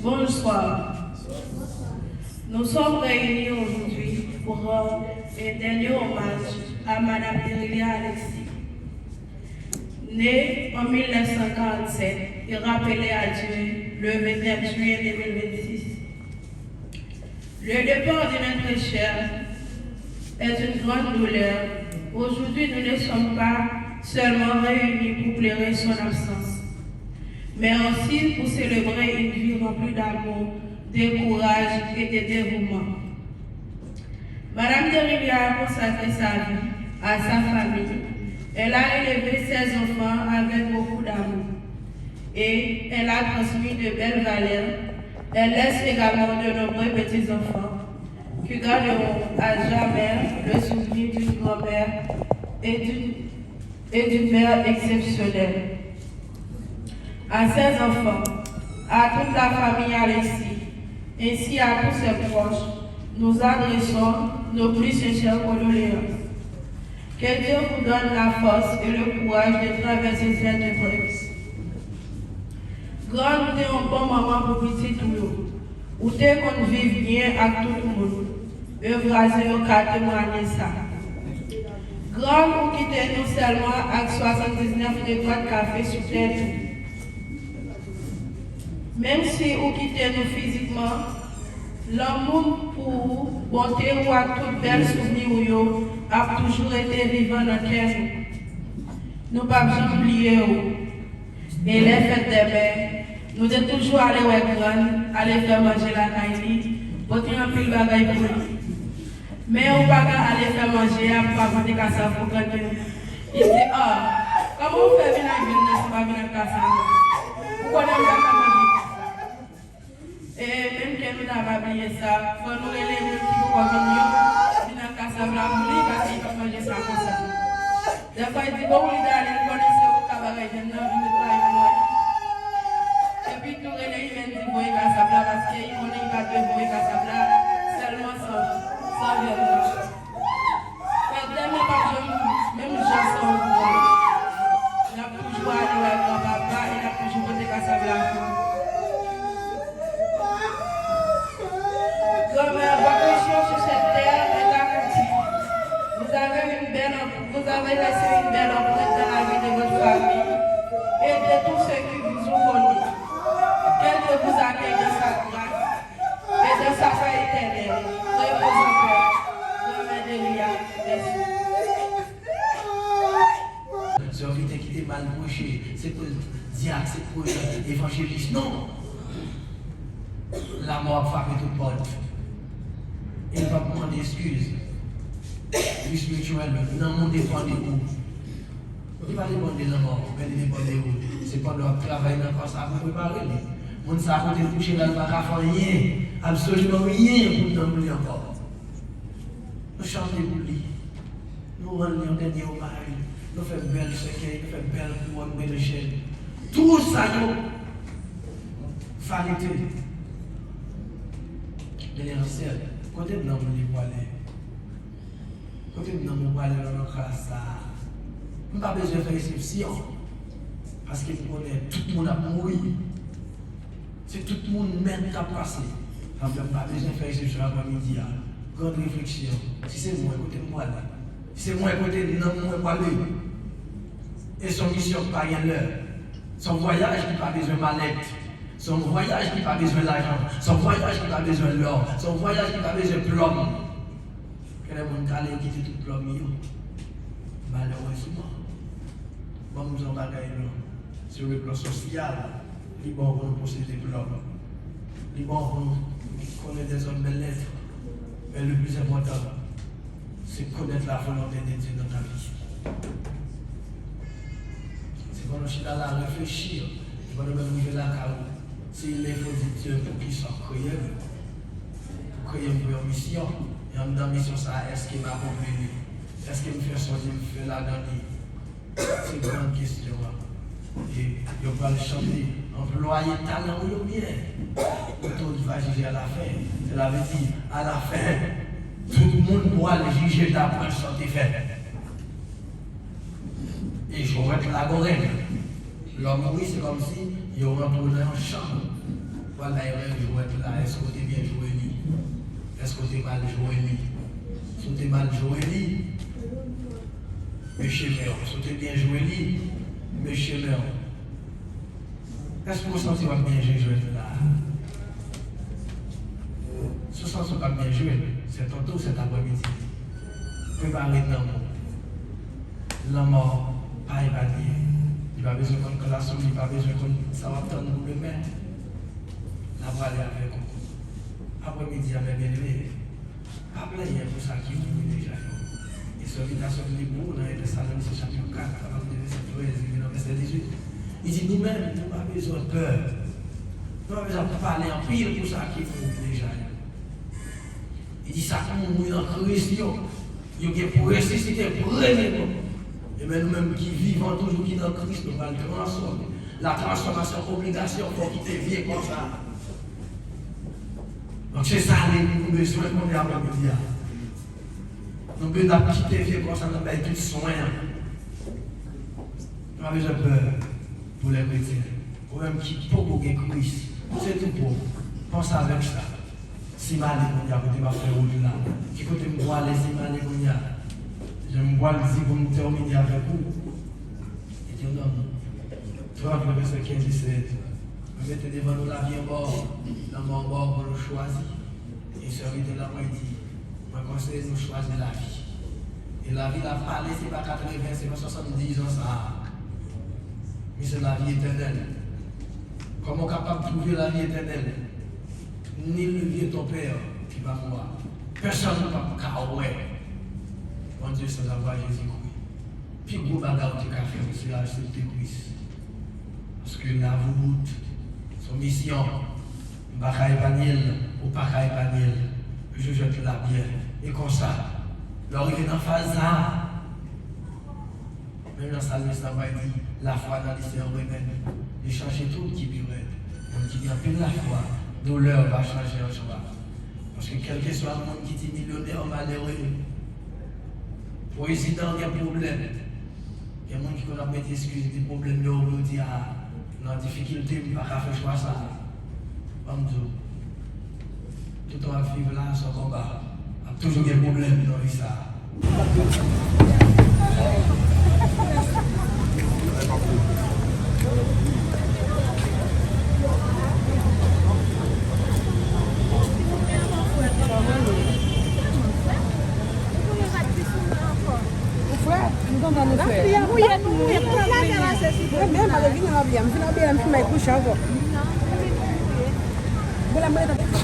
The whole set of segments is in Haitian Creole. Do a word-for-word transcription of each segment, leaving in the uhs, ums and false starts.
Bonsoir. Nous sommes réunis aujourd'hui pour rendre un dernier hommage à Madame Derilia Alexis. Née en mille neuf cent quarante-sept et rappelée à Dieu le vingt-neuf juillet deux mille vingt-six. Le départ de notre chère est une grande douleur. Aujourd'hui, nous ne sommes pas seulement réunis pour pleurer son absence, mais aussi pour célébrer une vie remplie d'amour, de courage et de dévouement. Madame Derilia a consacré sa vie à sa famille. Elle a élevé ses enfants avec beaucoup d'amour et elle a transmis de belles valeurs. Elle laisse également de nombreux petits-enfants qui garderont à jamais le souvenir d'une grand-mère et d'une et d'une mère exceptionnelle. À ses enfants, à toute la famille Alexis, ainsi à tous ses proches, nous adressons nos plus sincères condoléances. Que Dieu vous donne la force et le courage de traverser cette épreuve. Grann, ou te yon bon manman pou pitit ou yo. Ou te konn viv byen ak tout moun. E vwazen yo ka temwanye sa. Grann, ou kite nou sèlman ak swasanndiznèf rekòt kafe sou tèt ou. Menm si ou kite nou fizikman, lanmou pou ou, bonte ou ak tout bèl souvni ou yo ap toujou rete vivan nan kè nou. Nou p ap janm bliye w. E lè fèt dèmen, nou te toujou ale wè grann, ale fè manje lakay li, pote anpil bagay pou li. Men ou pa ka ale fè manje a pou pa pote kasav pou grann li. Li di, "Ah, kòman w fè vin ak grann nan si w pa vin ak kasav la? Ou konnen m pa ka manje kasav." E menm ke nou ta pa bliye sa, fò nou rele moun ki poko vin yo, vin ak kasav la pou li, paske li p ap manje sa konsa. Dèfwa, li di, "Bon, ou li dale, li konnen se ou k ka bagay vyann nan, vin netwaye pou mwen." Epi tou rele Imèn di voye kasav la, paske li konnen li pa dwe voye kasav la, sèlman san, san vyann nan. Fèt dèmen p ap janm menm jan san ou pran. N ap toujou ale wè granpapa e n ap toujou pote kasav la pou ou. Grand-mère, votre mission sur cette terre est accomplie. Vous avez une belle, vous avez laissé une belle empreinte dans la vie de votre famille et de tous ceux qui vous ont connu. Que Dieu vous accueille dans sa grâce et dans sa paix éternelle. Repose en paix, grand-mère Derilia. Merci. Sèvitè ki te mal preche, se pou l dyak, se pou l evanjelis. Non! Lanmò ap frape tout pòt. E l p ap mande eskiz. Li spirityèl, nanm ou depann de ou. Li pa depann de lanmò, men li depann de ou. Se pandan w ap travay nan kò sa pou prepare li. Moun sa kote l kouche la, l pa ka fè anyen, absoliman anyen pou nanm li ankò. Nou chante pou li. Nou rann li yon dènye omaj. Nou fè bèl sèkèy, nou fè bèl kouwòn, bèl chèn. Tout sa yo vanite. Men Leyansyèl, kote nanm li pwale? Kote nanm ou pwale nan klas sa a? M pa bezwen fè eksepsyon. Paske m konnen tout moun ap mouri. Se tout moun nèt k ap pase. Sa fè m pa bezwen fè eksepsyon aprè midi a. Grande réflexion. Si se mwen, kote m pwale? Si se mwen, kote nanm mwen pwale? E se yon misyon k pa gen lè. Se yon vwayaj ki pa bezwen malèt. Se yon vwayaj ki pa bezwen lajan. Se yon vwayaj ki pa bezwen lò. Se yon vwayaj ki pa bezwen plòm. Gen de moun k ale, yo kite tout plòm yo. Malèrezman, ban m di yon bagay non. Sou le plan sosyal, li bon pou nou posede plòm. Li bon pou nou konnen dèzòd bèl lèt. Men le plis enpòtan, se konèt la volonte de Dye nan ta vi. Se pandan w chita la reflechi, se pandan w menm rive lakay ou, se lè fò di Dye poukisa w kreye m. Ou kreye m pou yon misyon. E anndan misyon sa a, èske m akonpli li? Èske m fè sa w di m fè ladan li? Se gran kesyon an. E yo pral chante, anplwaye talan w yo byen. Ou tout va jije alafen. Sela vle di, alafen, tout moun pral jije dapre sa w te fè. E jwèt la gon règ. Lè w mouri, se kòmsi yo rantre w nan yon chanm. Pral bay rèv jwèt la, èske w te byen jwe li? Èske w te mal jwe li? Si w te mal jwe li, mesye mè, si w te byen jwe li, mesye mè, èske w santi w ap byen jwe jwèt la? Si w santi w p ap byen jwe l, sèt tou, sèt aprèmidi, prepare nanm ou. Lanmò pa epanye. Li pa bezwen konn klas ou, li pa bezwen konn sa w ap tann pou demen. N a prale avèk ou. Aprèmidi a, mè byeneme, pa plenyen pou sa ki mouri deja yo. E sèvitè a sot li pou ou nan Entesalonisenn chapit kat, apati de vèsè trèz rive nan vèsè dizuit. Li di, nou menm, nou pa bezwen pè. Nou pa bezwen ap pale anpil pou sa ki mouri deja yo. Li di, sa k mouri nan Kris yo, yo gen pou resisite premyèman. Ebyen, nou menm ki vivan toujou, ki nan Kris, nou pral transfòme. La transformation, obligasyon, fò w kite vye kò sa a. Donk, se sa nou bezwen konnen aprèmidi a. Nou bezwen ap kite vye kò sa a, n ap bay tout swen an. Nou pa bezwen pè pou lè kretyen. Ou menm ki poko gen Kris, se tou bon. Panse avèk sa. Si m ale kounye a, kote m ap fè wout la? Ki kote m pwale si m ale kounye a? Jan m pwal di pou m tèmine avèk ou. Detewonòm trant, vèsè kenz e sèz. Mwen mete devan nou lavi anba w, lanmò anba w pou nou chwazi. E sèvitè la mwen di, mwen konseye nou chwazi lavi. E lavi la pale, se pa katreven, se pa swasanndiz an sa a. Men se lavi etènèl. Kòman w kapab twouve lavi etènèl? Nul ne vient au Père que par moi. Pèsonn p ap ka wè Bondye san la vwa Jezikri. Pi gwo bagay ou te ka fè, se aksepte Kris. Paske la vout, se yon misyon. M pa ka epanye l, ou pa ka epanye l. Jou jwèt la byen. E konsa, lè w rive nan faz sa a, menm jan salmis la pral di, lafwa nan li se yon remèd. Li chanje tout ki pi rèd. Moun ki gen anpil lafwa, doulè va chanje an jwa. Paske kèlkeswa moun ki di milyonè, malere, prezidan gen pwoblèm. Gen moun ki konn ap mete eskiz de pwoblèm yo, yo di, a, nan difikilte, m pa ka fè chwa sa a. Ban m di w, tout w ap viv la, se yon konba. Ap toujou gen pwoblèm nan vi sa a. Ou frè? M kontan nou frè. Mwen menm, ale vini nan abiyè. M fin abiyè, m fin bay kouche ankò. Bon, la, mwen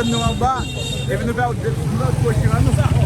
Nou anba, epi nou fè yon de lòt kochi an nou.